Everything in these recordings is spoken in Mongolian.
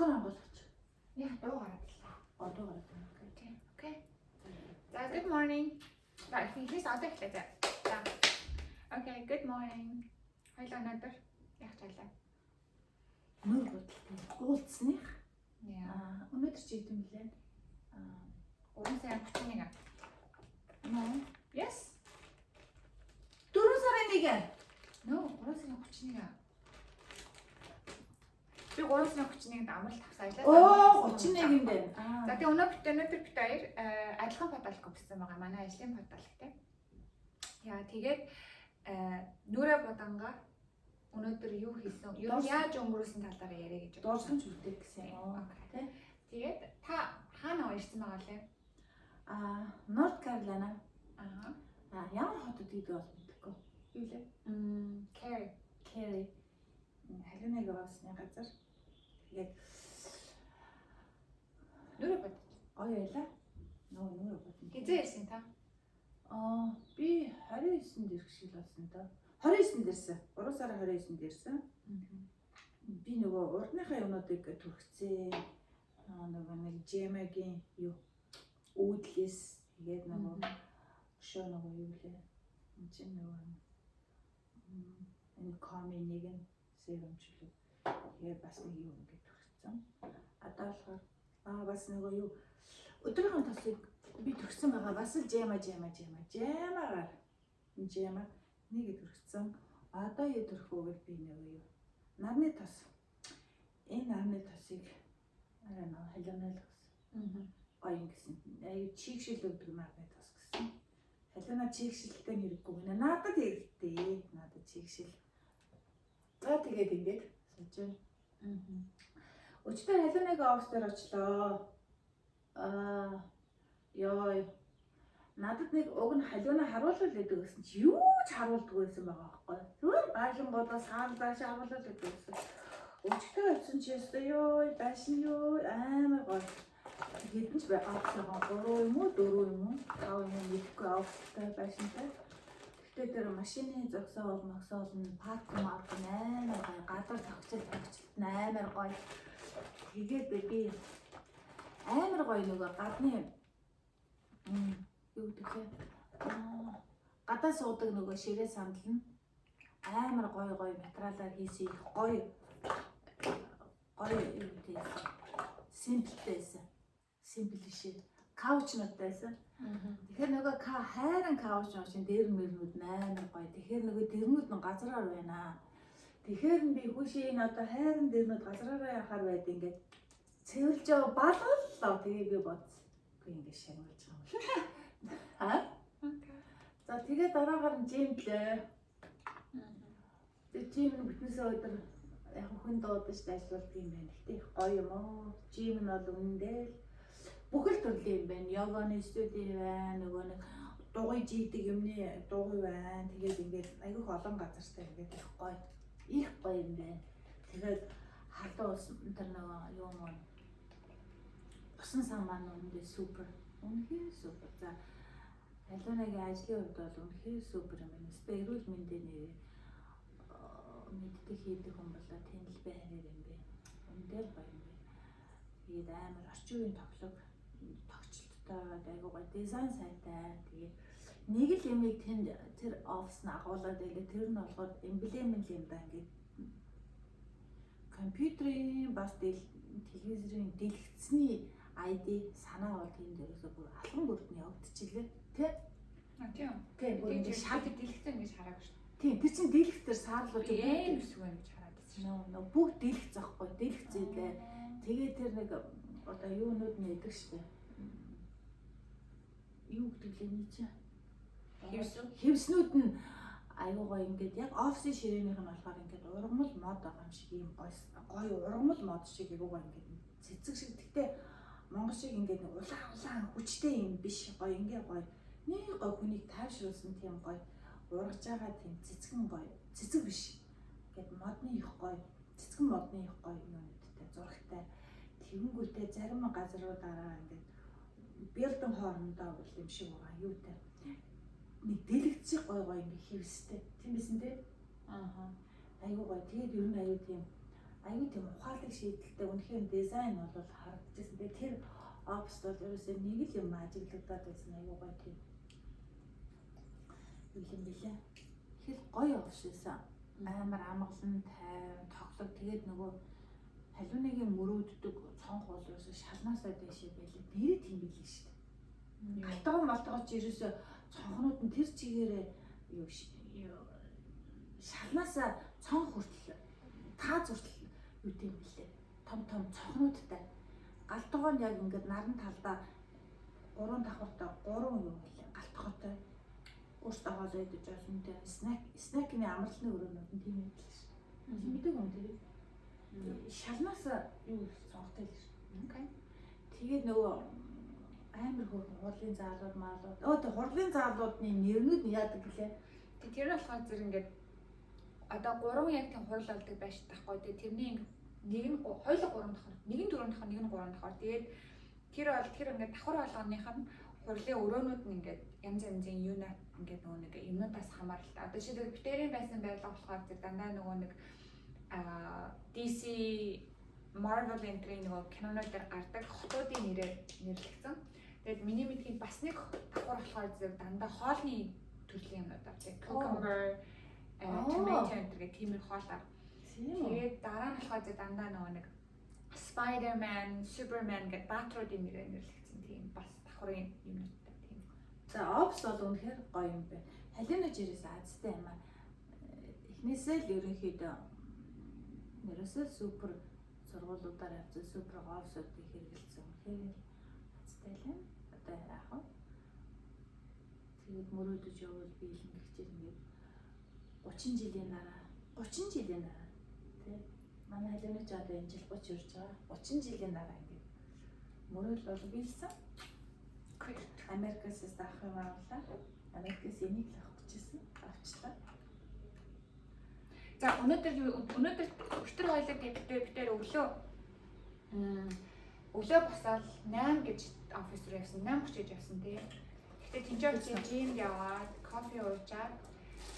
Попкорн онгойлгоч. Яа, дуу гараад ирлээ. Одоо гараад байна. Okay. Тийм. Okay. За, good morning. За, ихнээс одоо эхлэе за. За. Okay, good morning. Хоёлаа өнөөдөр яг чалаа. Нүүр будалтай уулзсаных. Яа. Өнөөдөр чи идэм блэ? Аа, 3 сарын 31. No. Yes. 4 сарын 1. No, 3 сарын 31. Би 3 сарын 31-нд амралт авсан ажиллаа. Оо, 31-нд байна. За, тэгээ өнөөдөр бид хоёр адилхан подолк өмссөн байгаа. Манай ажлын подолк те. Яа, тэгээд нүрэ буданга өнөөдөр юу хийсэн, юу яаж өнгөрөөсөн талаар яриа гэж бодсон. Дурсамж хүртэх гэсэн юм уу? Okay. Тэ? Тэгээд та хаана ирсэн байгаа лээ? North Carolina. Аа. Ямар хотод гэдэг бол мэдэхгүй. Юу лээ? Cary. Cary. Халиунаг офисны газар. Тэгээд Нүрэ будаж. гоё байлаа. Нөө нүрэ будна. Хизээ ирсэн та? Би 29-нд ирэх шиг л болсон доо. 29-нд ирсэн. 3 сарын 29-нд ирсэн. Би нөгөө урдныхаа юмнуудыг түрхцээ. Нөгөө нэг Жемагийн юу уудлээс тэгээд нөгөө өшөө нөгөө юу лээ. Энд чинь нөгөө энэ коми нэг нь serum чөлөө. Тэгээд бас нэг юм ингээд түрхсэн. Одоо болохоор бас нөгөө юу өдрийнхөө тосыг би түрхсэн байгаа. Бас л Жема Жема Жема Жемагаар Жема нэг түрхсэн. Одоо юу түрхэх вэ гэвэл би нөгөө юу нарны тос. Энэ нарны тосыг арай нөгөө халиунаа л гэсэн. Гоё ингэсэн. Аюу чийгшил өгдөг нарны тос гэсэн. Халиунаа чийгшилтэй нь хэрэггүй гинэ. Надад хэрэгтэй. Надад чийгшил. За, тэгээд ингээд сууж байна. Өчигдөр халиунагийн офис дээр очлоо. Ёо. Надад нэг уг нь халиунаа харуулвал гэдэг гэсэн чи юу ч харуулдаг байсан байгаа байхгүй. Зүгээр байшингуудаа саал байшин харуулвал гэдэг гэсэн. Өчигдөр очсон чи ёстой ёо, байшин ёо, амар гоё. Хэдэн ч бай офисынхоо 3 юм уу, 4 юм уу, 5 юм уу мэдэхгүй офистай байшинтай. Гэхдээ тэр машины зогсоол, могсоол нь парк марк нь амар гоё. Гадар тогтчил нь амар гоё. Тэгээд би амар гоё нөгөө гадны юу гэдэг лээ. Гадаа суудаг нөгөө ширээ сандал нь амар гоё гоё материалаар хийсэн их гоё гоё юу гэдэг simple тэй байсан. Simple биш ээ. Couch нуудтай байсан. Тэгэхээр нөгөө хайран couch шин дээр мөрнүүд нь амар гоё. Тэгэхээр нөгөө дэрнүүд нь газраар байна. Тэгэхээр нь би хүүшээ энэ одоо хайран дэрнүүд газраараа яхаар байд ингээд цэвэрлж яваа балгаллаа. Тэгээ би бодсон. Үгүй ингээд шагналж байгаа юм. Аа? Okay. За, тэгээ дараагаар нь gym длээ. Тэгээ gym нь бүтнээсээ өдөр яг хүн дуудаж ажиллаулдаг юм байна. Гэтэ их гоё юм уу. Gym нь бол үнэндээ л бүхэл төрлийн юм байна. Йоганы студи байна, нөгөө нэг дугуй жийдэг юмны дугуй байна. Тэгээд ингээд айгүйх олон газартай ингээд их гоё. Их гоё юм байна. Тэгээд халуун ус тэр нөгөө юу юм усан сан маань үнэндээ супер. Үнэхээр супер. За, Халиунагийн ажлын хувьд бол үнэхээр супер юм байна. Өстой эрүүл мэндийн нэрээ мэддэг хийдэг хүн болоо тэнд л байраар юм бэ. Үнэндээ л гоё юм бэ. Тэгээд амар орчин үеийн тоглог тогтчлолттой, айгуу гоё дизайн сайтай. Тэгээд нэг л юмыг тэнд тэр офис нь агуулад байлаа. Тэр нь болохоор эмблем л юм да, ингээд компьютерийн бас телевизэрийн дэлгэцний ID санаа бол тэнд ерөөсөө бүр алган бүрд нь явагдчихлээ. Тэ? А, тийм. Тийм, бүр Тэгээд ингээд шал шал дэлгэцэн ингэж хараагүй шүү. Тийм, тэр чинь дэлгэцээр саарлуулж дээ. Эм өсвөн гэж хараад байсан шүү. Нөө бүгд дэлгэц аахгүй, дэлгэц илээ. Тэгээд тэр нэг одоо юунууд нь идэг штэ. Юу гэдэг лээ нэг чинь? Хэвсэн. Хэвснүүд нь аюу гоё ингээд яг офисын ширээнийх нь болохоор ингээд ургамал мод байгаа юм шиг ийм гоё гоё ургамал мод шиг аюу гоё ингээд цэцэг шиг. Гэхдээ монгол шиг ингээд нэг улаан улаан хүчтэй юм биш, гоё ингээ гоё нэг гоё хүнийг тайвшруулсан тийм гоё ургаж байгаа тийм цэцгэн гоё цэцэг биш ингээд модны их гоё цэцгэн модны их гоё юунуудтай зурагтай. Тэгэнгүүтээ зарим газруудаараа ингээд building хоорондоо бол юм шиг байгаа юутай нэг дэлгэцийг гоё гоё ингээ хэвстэй тийм бисэн те. Аа. Айгуу гоё. Тэгээд ер нь аюу тийм Аюу тийм ухаалаг шийдэлтэй үнэхээр дизайн бол харагдчихсан. Тэгээ тэр офис бол ерөөсөө нэг л юм ажиглагдаад байсан аюу гоё тийм юу юм бэлээ. Их л гоё офис байсан. Амар амгалан тайван тоглог тэгээд нөгөө халиуныгийн мөрөөддөг цонх бол ерөөсөө шалнаасаа дэшээ байлээ. Нэрээ тийм билээ шүү дээ. Галтгоо малтгоо чи ерөөсөө цонхнууд нь тэр чигээрээ юу шалнаасаа цонх хүртэл тааз хүртэл юу тийм билээ. Том том цонхнуудтай. Галтгоо нь яг ингээд наран талдаа гурван давхартай гурван юу билээ. Галтгоотой. Өөртөө хоолоо идэж болно тийм снэкний амралтны өрөөнүүд нь тийм юм билээ шүү. Мэдээгүй юм тэр. Шалнаасаа юу цонхтой л шүү. Окей. Тэгээд нөгөө амар хөөрхөн хурлын заалууд маалууд. Өө тэг хурлын заалуудны нэрнүүд нь яадаг гэлээ. Тэг тэр нь болохоор зэрэг ингээд одоо гурван яг тийм хурал болдог байж тахгүй. Тэг тэрний нэг нь хоёул гурван давхар, нэг нь дөрөв давхар, нэг нь гурван давхар. Тэгээд тэр бол тэр ингээд давхар болгоных нь хурлын өрөөнүүд нь ингээд янз янзын юунаа ингээд нөгөө нэг юмнуудаас хамааралтай. Одоо жишээлбэл бактерийн байсан байрлал болохоор тэр дандаа нөгөө нэг DC Marvel энтрийн нөгөө кинонууд дээр гардаг хотуудын нэрээр нэрлэгдсэн. Тэгээд миний мэдхийн бас нэг давхар болохоор зэрэг дандаа хоолны төрлийн юмнууд авдаг. Cucumber, tomato энэ гэх тиймэр хоолоор. Тэгээд дараа нь болохоор зэрэг дандаа нөгөө нэг Spider-Man, Superman гэдэг баатруудын нэрээр нэрлэгдсэн тийм бас давхрын юмнуудтай тийм. За офис бол үнэхээр гоё юм байна. Халиунаж ирээс азтай юм аа. Эхнээсээ л ерөнхийдөө нэрээсээ супер сургуулиудаар явсан супер офисуудыг хэрэгэлсэн. Үнэхээр азтай л юм. Одоо яах вэ? Тэгээд мөрөөдөж явбал биелэн гिचээд ингээд 30 жилийн дараа 30 жилийн дараа тий манай халиунаж одоо энэ жил 30 ирж байгаа. 30 жилийн дараа ингээд мөрөөл бол биелсэн. Америкаас авах юм авлаа. Америкаас энийг л авах гэжсэн. Авчлаа. За өнөөдөр өчтөр хоёлаа битээр өглөө өглөө босоод 8 гэж офис руу явсан. 8:30 гэж явсан тий. Гэтэ тэнцээ очиж жимд яваад кофе уучаад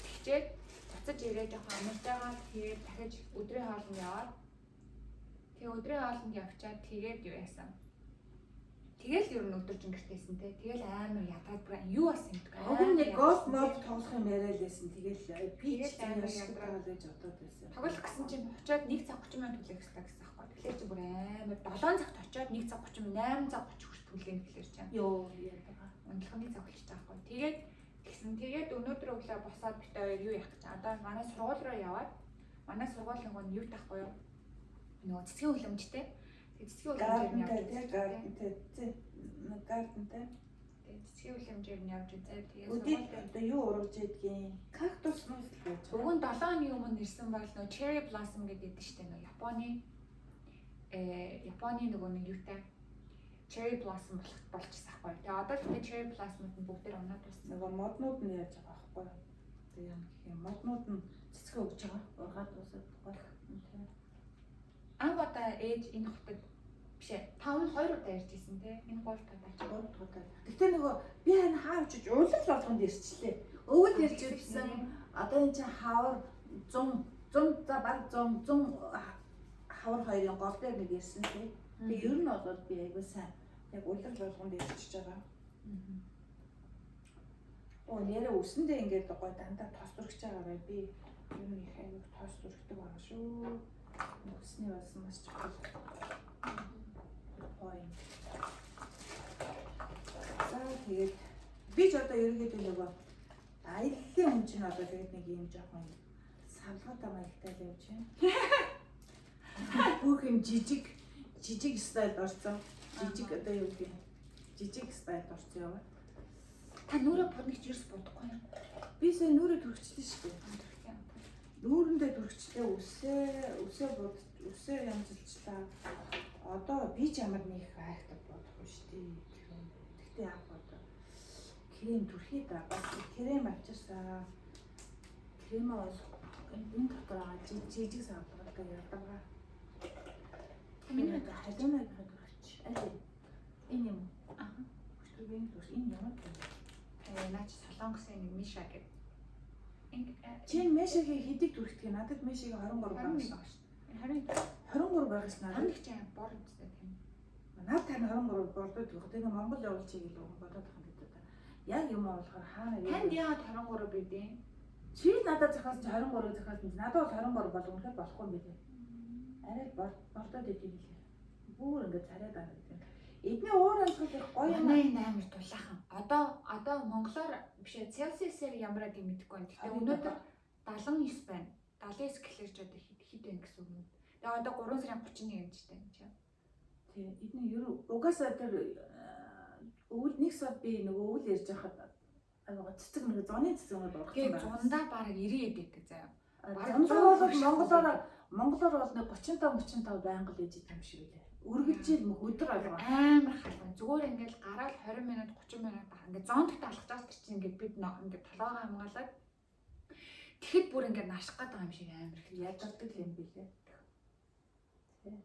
тэгчээд буцаж ирээ жоохон амарч байгаа. Тэгээд дахиж өдрийн хоолнд яваад тэгээ өдрийн хоолнд явчаад тэгээд юу яасан. Тэгэл ер нь өдөржин гэртээсэн те. Тэгэл амар ядаад бүр юу бас юм бэ? Уг нь нэг голф мод тоглох юм яриа л байсан. Тэгэл би ч амар ядраад гэж бодоод байсан. Тоглох гэсэн чинь очиод 1 цаг 30 минут хүлээх хэрэгтэй гэсэн аахгүй. Тэгэхээр чи бүр амар 7 цагт очиод 1 цаг 30 минут 8 цаг 30 хүртэл хүлээн гэхлээр чинь. Йоо яадаг. Унтлах 1 цаг болчих таахгүй. Тэгээд тэгсэн. Тэгээд өнөөдөр өглөө босоод бит хоёр юу яах гэж. Одоо манай сургууль руу яваад манай сургууль нөгөө нь юу таахгүй юу? Нөгөө цэцгийн хөлөмжтэй. Цэцгийн хүлэмжээр нь явж үзээ. Гардентай. Тэгээ цэцгийн хүлэмжээр нь явж үзээ. Тэгээ сургууль одоо юу ургаж идэгин? Кактус нь л байж. Уг нь 7 оны өмнө ирсэн бол нөгөө cherry blossom гэдэг идэв штэ нөгөө Японы Японы нөгөө нэг юутай cherry blossom болчихсон байхгүй. Тэгээ одоо л тэгээ cherry blossom-ууд нь бүгдээр унаад дууссан. Нөгөө моднууд нь яаж байгаа байхгүй. Тэгээ юм гэх юм. Моднууд нь цэцгээ өгч байгаа. Ургаад дуусаад байхгүй. Анх удаа ээж энэ хотод биш ээ. Та өмнө 2 удаа ирж исэн тий. Энэ 3 удаа ч 3 удаа. Гэтэ нөгөө би харин хаа очиж уулал болгонд ирчлээ. Өвөл ирж ирсэн. Одоо энэ чинь хавар 100 100 за баг 100 100 хавар хоёрын гол дээр нэг ирсэн тий. Тэгээ ер нь бол би айгүй сайн яг уулал болгонд ирчихэж байгаа. Оо нэрээ өсөндөө ингээд гоё дандаа тос зүрхэж байгаа бай. Би ер нь их айгүй тос зүрхдэг байгаа шүү. Өсний болсон маш чухал. Point. За тэгээд би ч одоо ерөнхийдөө нөгөө аяллаа хүн чинь одоо тэгээд нэг юм жоохон савлгаатай маягтай л явж байна. Бүх юм жижиг жижиг стайлд орсон. Жижиг одоо юу гэх юм? Жижиг стайлд орсон яваа. Та нүрэ буднагч ерөөс будахгүй юм. Би сая нүрэ түрхчлээ шүү дээ. Нүүрэндээ түрхчлээ, үсээ буд, үсээ янзалчлаа. Одоо би ч ямар нэг айхтар бодохгүй шүү дээ. Тэгтээ яг одоо крем түрхээ да. Бас крем авчирсаа. Кремээ бол энэ дотор байгаа жижиг савлагтай ядаргаа. Миний халиунаагийн түрхч. Аль энэ юм уу? Аа. Өчтөргийн түрх энэ ямар юм? Наа чи солонгосын нэг Миша гэдэг. Чи Мишагийн хэдийг түрхдэг? Надад Мишагийн 23 21 байгаа шүү. 21. байх ш надад. Танд ч бор үстэй тийм. Наад тань 23 болдод гэх. Тэгээ Монгол явуулчих гэлээ бодоод байгаа юм гэдэг. Яг юм болохоор хаана юу? Танд яагаад 23 бидээ? Чи надад зохиосон чи 23 зохиосон чи надад бол 23 бол үнэхээр болохгүй юм билээ. Арай болдоод идэв билээ. Бүр ингээд царай дараа гэдэг. Эдний уур амьсгал их гоё юм. Манай энэ амар дулаахан. Одоо монголоор биш ээ, Цельсиусээр ямар гэдэг мэдэхгүй байна. Гэхдээ өнөөдөр 79 байна. 79 гэхлээр ч одоо хэд байна гэсэн үг юм. Тэгээ одоо 3 сарын 31 юм ч тань чи. Тий, эдний ер угаасаа тэр өвөл нэг сар би нөгөө өвөл ярьж байхад аяга цэцэг нэг зуны цэцэг нэг ургацсан байна. Тэгээ зундаа бараг 90 эд байдаг заяа. Бараг зундаа бол монголоор бол нэг 35 35 байнга л ээж юм шиг үлээ. Өргөжил мөх өдөр алга. Амар халуун. Зүгээр ингээл гараал 20 минут 30 минут ингээд зонтогт алхаж байгаа тэр чинь ингээд бид ингээд толгоогоо хамгаалаад тэгэхэд бүр ингээд наших гээд байгаа юм шиг амар их ядардаг юм билээ. Тий.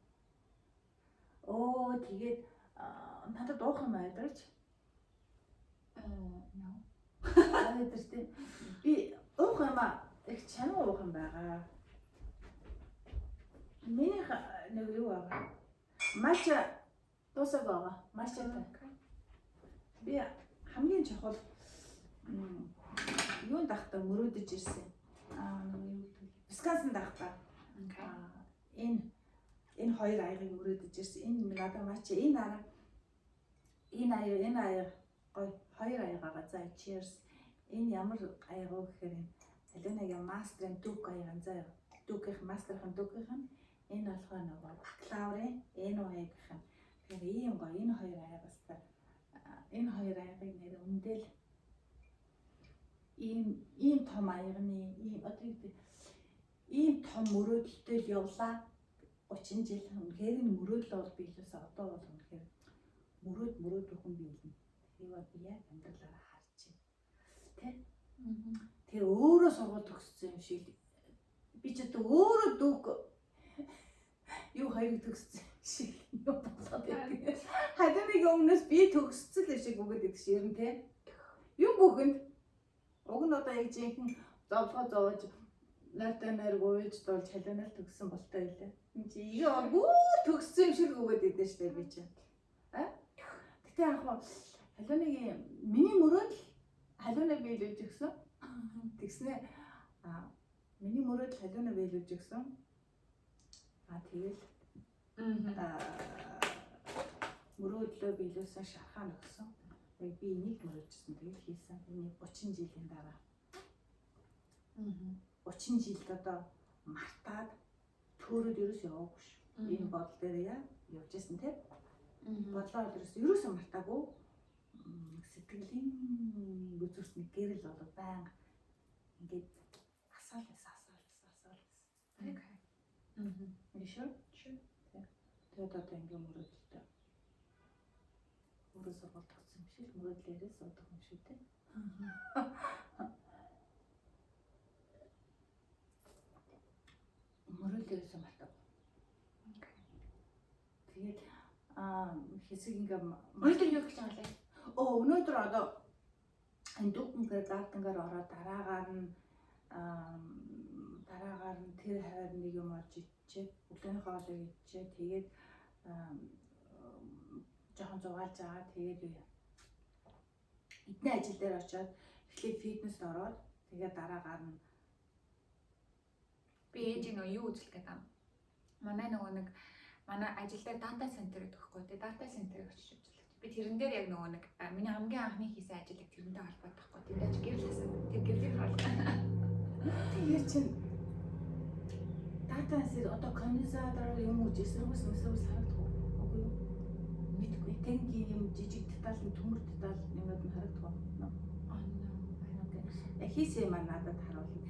Оо тэгээд надад уух юм айдарч. No. Айдарч тий. Би уух юм аа их чанга уух юм байгаа. Миний нэг юу байгаа. Матча дуусаг байгаа. Матчатай. Би хамгийн чухал юунд ахта мөрөөдөж ирсэн. Юу гэдэг вэ? Висконсинд ахта. Энэ хоёр аягийг мөрөөдөж ирсэн. Энэ надад матча энэ араа энэ аяга гоё хоёр аяга байгаа. За cheers. Энэ ямар аяга вэ гэхээр энэ Алинагийн мастерын дүг аяга заа. Дүгийнх мастерын дүгийнх нь энэ болохоор нөгөө бакалаврын энэ аягийнх нь. Тэгэхээр ийм гоё энэ хоёр аягаас та энэ хоёр аягийг нэр өндөл ийм том аягны ийм одоо юу гэдэг ийм том мөрөөдөлтэй л явлаа. 30 жил үнэхээр энэ мөрөөдөл бол биелээсээ одоо бол үнэхээр мөрөөдөх хүн биелнэ. Тэр бол би яг амьдралаараа харж байна. Тэ? Тэр өөрөө сургууль төгссөн юм шиг би ч одоо өөрөө дүг юу хоёрыг төгссөн шиг юм болоод байдаг. Халиуныгийн өмнөөс би төгссөн л шиг үгээд байдаг шир нь тэ. Юм бүхэнд уг нь одоо яг жинхэнэ зовлогоо зовоож нартай найр гуйж дуулж халиунаар төгссөн болтой байлаа. Энд чи ёо бүр төгссөн юм шиг үгээд байдаг штэ би чи. А? Гэтэ яг хаа халиуныгийн миний мөрөөдөл халиунаа биелүүлж өгсөн. Тэгснэ миний мөрөөдөл халиунаа биелүүлж өгсөн. Тэгэл мөрөөдлөө биелүүлсэн шархаа өгсөн. Яг би энийг мөрөөдсөн. Тэгэл хийсэн. Энийг 30 жилийн дараа. 30 жилд одоо мартаад төөрөөд ерөөс яваагүй ш. Энэ бодол дээр яа явж исэн те. Бодлоо ерөөсөө мартаагүй. Сэтгэлийн үзүүрт нэг гэрэл болоод байнга ингээд асаал байсан. Okay. You sure? Sure. Тэгээд одоо ингээ мөрөөдөлтэй. Өөрөө сургууль төгссөн юм шиг мөрөөдлөөрөө суудаг юм шиг те. Мөрөөдлөөрөөсөө мартав. Okay. Тэгээд хэсэг ингээ өнөөдөр юу гэж байгаа лээ? Өнөөдөр одоо энэ дүгнгээр гартангаар ороод дараагаар нь тэр хаваар нэг юм олж ичээ. Өглөөний хоолыг ичээ. Тэгээд жоохон зугаалж байгаа. Тэгээд юу эдний ажил дээр очиод эхлээд фитнест ороод тэгээд дараагаар нь би ээж нөгөө юу үзлэх гэдэг юм. Манай нөгөө нэг манай ажил дээр дата центр гэдэг байхгүй тий. Дата центрийг очиж үзлэх. Би тэрэн дээр яг нөгөө нэг миний хамгийн анхны хийсэн ажил яг тэрнтэй холбоотой байхгүй. Тэнд аж гэрэл хасаад тэр гэрлийг харуулсан. Тэгэхээр чин дата центр одоо конденсатор юм уу эсэргүүц мэсэргүүц харагдах уу? Үгүй юу? Мэдгүй. Тэнгийн юм жижиг деталь нь төмөр деталь юмуд нь харагдах уу? No. Хийсэн юм надад харуулна.